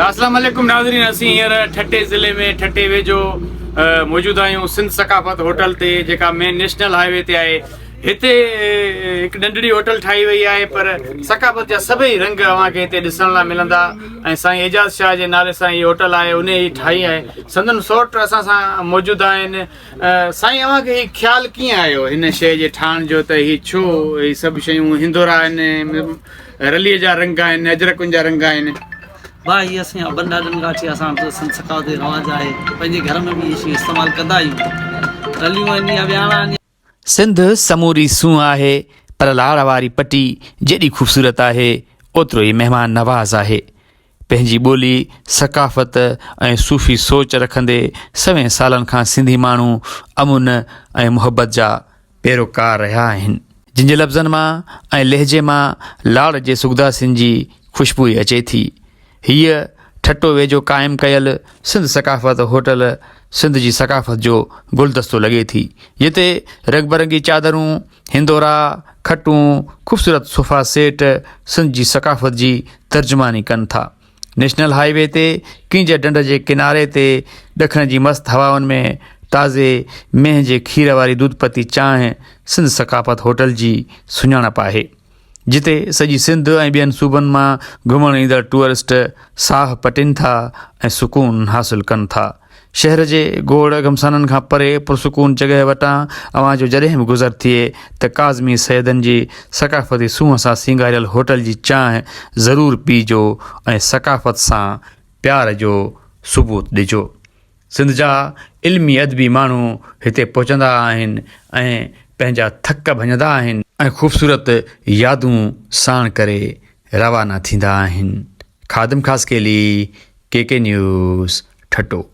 اسلام عليڪم ناظرين اسين هينئر ٺٽي ضلعي ۾ ٺٽي ويجهو موجود آهيون سنڌ ثقافت هوٽل تي جيڪا مين نيشنل هاء وي تي آهي هتي هڪ ننڍڙي هوٽل ٺاهي وئي آهي پر ثقافت جا سڀئي رنگ اوهان کي هتي ڏسڻ لاء ملندا ۽ سائين اعجاز شاهه جي نالي سان هي هوٽل آهي ان هي ٺاهي آهي سندن سوٽ اسان سان موجود آهن سائين اوهان کي هي خيال ڪيئن آيو هن شيء جي ٺاهڻ جو ته هي ڇو هي سڀ شيون هندورا آهن رليء جا رنگ آهن، اجرڪن جا رنگ آهن. ڀاء هي اسين ابن ڏاڏن کان وٺي اسان وٽ سنڌ ثقافت جو رواج آهي پنهنجي گهر ۾ به اهي شيون استعمال ڪندا آهيون رليون آهن يا وياڻا آهن. سنڌ سموري سونهن آهي پر لاڙ واري پٽي جيڏي خوبصورت آهي اوترو ئي مهمان نواز آهي. پنهنجي ٻولي، ثقافت ۽ صوفي سوچ رکندي سوين سالن کان سنڌي ماڻهو امن ۽ محبت جا پيروڪار رهيا آهن، جن جي لفظن مان ۽ لهجي مان لاڙ جي سڳداسين جي خوشبوء اچي ٿي. هيء ٺٽو ويجهو قائم ڪيل سنڌ ثقافت هوٽل سنڌ جي ثقافت جو گلدستو لڳي ٿي، جتي رنگبرنگي چادرون، هندورا، کٽون، خوبصورت صوفا سيٽ سنڌ جي ثقافت جي ترجماني ڪن ٿا. نيشنل هاء وي تي ڪينجهر ڍنڍ جي ڪناري تي ڏکڻ جي مست هوائن ۾ تازي مينهن جي کير واري دودھ پتي چانهه سنڌ ثقافت هوٽل جي سڃاڻپ آهي جتي سڄي سنڌ ۽ ٻين صوبن مان گهمڻ ايندڙ ٽوئرسٽ ساهه پٽين ٿا ۽ سڪون حاصل ڪن ٿا. شهر جي گوڙ گهمسانن کان پري پرسڪون جڳهه وٽان اوهان جو جڏهن به گذر ٿئي ته ڪاظمي سيدن جي ثقافتي سونهن سان سينگاريل هوٽل جي چانهه ضرور پيئجو ۽ ثقافت سان پيار جو ثبوت ڏجو. سنڌ جا علمي ادبي ماڻهو هتي پهچندا آهن ۽ پنهنجا ٿڪ ڀڃندا آهن ۽ خوبصورت يادون ساڻ ڪري روانا ٿيندا آهن. Khadim Khaskheli, K K news, Thatta.